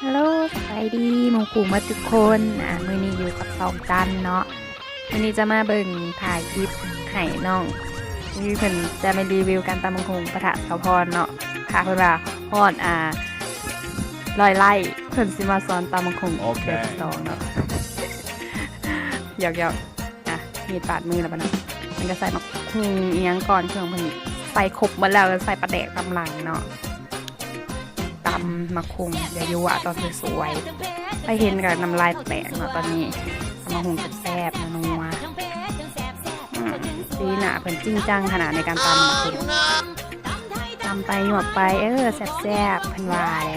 ຮັລໂຫຼ ສະບາຍດີໝູ່ຄູ່ໝົດທຸກຄົນ. ອາ ມື້ນີ້ຢູ່ກັບຊ່ອງຈັນເນາະ. ມື້ນີ້ຈະມາເບິ່ງ ຖ່າຍຄລິບໃຫ້ນ້ອງ ຄືເພິ່ນຈະມາຣີວິວການຕຳບັກຫຸ່ງປະທະສາວພອນເນາະ. ຖ້າເພິ່ນວ່າຮອດ ອາ ຮ້ອຍໄລ້ ເພິ່ນຊິມາສອນຕຳບັກຫຸ່ງ ໂອເຄ ເທື່ອທີສອງເນາະ. ຢອກໆ ອາ ມີດບາດມືແລ້ວບັດນີ້. ເພິ່ນກໍໃສ່ໝາກຫຸ່ງອີ່ຫຍັງກ່ອນ ເຄື່ອງເພິ່ນໃສ່ຄົບໝົດແລ້ວ ໃສ່ປາແດກຕາມຫຼັງເນາະ. ຕຳໝາກຫຸ່ງຍົວໆ ຕອນສວຍໆ ໃຜເຫັນກໍນ້ຳລາຍແຕກເນາະຕອນນີ້. ຕຳໝາກຫຸ່ງແຊບໆ ນົວໆ. ອືມ ສີໜ້າເພິ່ນຈິງຈັງຂະໜາດໃນການຕຳໝາກຫຸ່ງ. ຕຳໄປຍົວະໄປ ເອີ ແຊບໆ ເພິ່ນວ່າເດ້.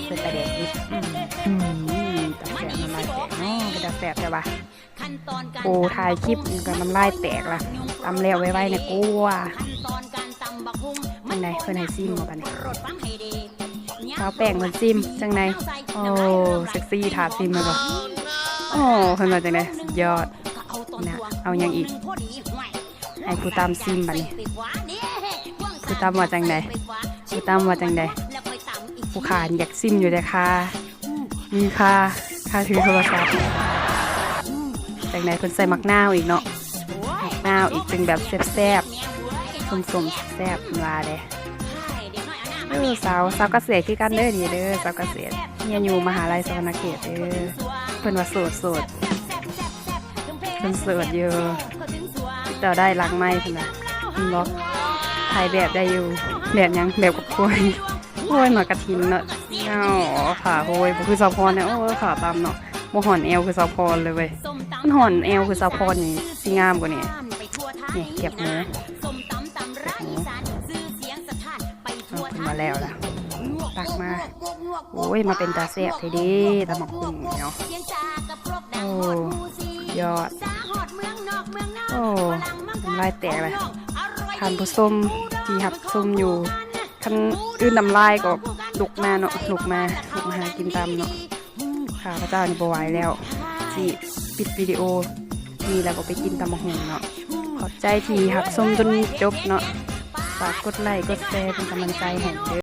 ເພິ່ນປາແດກດິບ. ອືມ ອືມ ຕາແຊບ ນ້ຳລາຍແຕກເນາະ. ເປັນຕາແຊບແທ້ວ່າ. ໂອ້ ຖ່າຍຄລິບນີ້ກໍນ້ຳລາຍແຕກລະ. ຕຳແລ້ວໄວໆແດ່ກວ່າ. ຈັ່ງໃດ ເພິ່ນໃຫ້ຊີມບໍ່ບັດນີ້? ສາວແປ້ງເພິ່ນຊີມຈັ່ງໃດ? ໂອ້ ເຊັກຊີ ຖ້າຊີມແມ່ນບໍ່? ໂອ້ ເພິ່ນວ່າຈັ່ງໃດ? ສຸດຍອດນະ. ເອົາຫຍັງອີກ? ໃຫ້ຜູ້ຕຳຊີມບັດນີ້. ຜູ້ຕຳວ່າຈັ່ງໃດ? ຜູ້ຕຳວ່າຈັ່ງໃດ? ຜູ້ຂ້າຢາກຊີມຢູ່ເດ້ຄ່າ. ມີຄ່າ ຄ່າຖືໂທລະສັບ. ຈັ່ງໃດ ເພິ່ນໃສ່ໝາກນາວອີກເນາະ. ໝາກນາວອີກ ຈຶ່ງແບບແຊບໆ ສົ້ມໆ ແຊບໆ ເພິ່ນວ່າເດ້. ເອີ ສາວ ສາວກະເສດຄືກັນເດີ ນີ້ເດີ ສາວກະເສດ ຮຽນຢູ່ມະຫາໄລສະຫວັນນະເຂດເດີ. ເພິ່ນວ່າໂສດໆ ເພິ່ນໂສດຢູ່ ຕິດຕໍ່ໄດ້ຫຼັງໄມເພິ່ນວ່າ. ເຫັນບໍ່ ຖ່າຍແບບໄດ້ຢູ່. ແບບຫຍັງ? ແບບກັບຄວາຍ. ໂອ້ຍ ໝາກກະຖິນເນາະ. ອ້າວ ຂາໂຫຍ ບໍ່ຄືສາວພອນເນາະ. ໂອ້ຍ ຂາຕ່ຳເນາະ. ບໍ່ຫອນແອວຄືສາວພອນເລີຍເວີຍ. ມັນຫອນແອວຄືສາວພອນນີ້ ຊິງາມກວ່ານີ້. ນີ້ ແຄບໝູ ແຄບໝູ. ເອີ ເພິ່ນວ່າແລ້ວລະ ຕັກມາ. ໂອ້ຍ ມາເປັນຕາແຊບແທ້ເດ້ ຕຳບັກຫຸ່ງນີ້ເນາະ. ໂອ້ ຍອດ. ໂອ້ ນ້ຳລາຍແຕກເລີຍ. ທ່ານຜູ້ຊົມທີ່ຮັບຊົມຢູ່ ຄັນອື່ນນ້ຳລາຍກໍລຸກມາເນາະ ລຸກມາ ລຸກມາຫາກິນຕຳເນາະ. ຂ້າພະເຈົ້ານີ້ບໍ່ໄຫວແລ້ວ ຊິປິດວິດີໂອນີ້ແລ້ວກໍໄປກິນຕຳບັກຫຸ່ງເນາະ. ຂອບໃຈທີ່ຮັບຊົມຈົນຈົບເນາະ. ຝາກກົດໄລ້ກົດແຊເປັນກຳລັງໃຈໃຫ້ເດີ.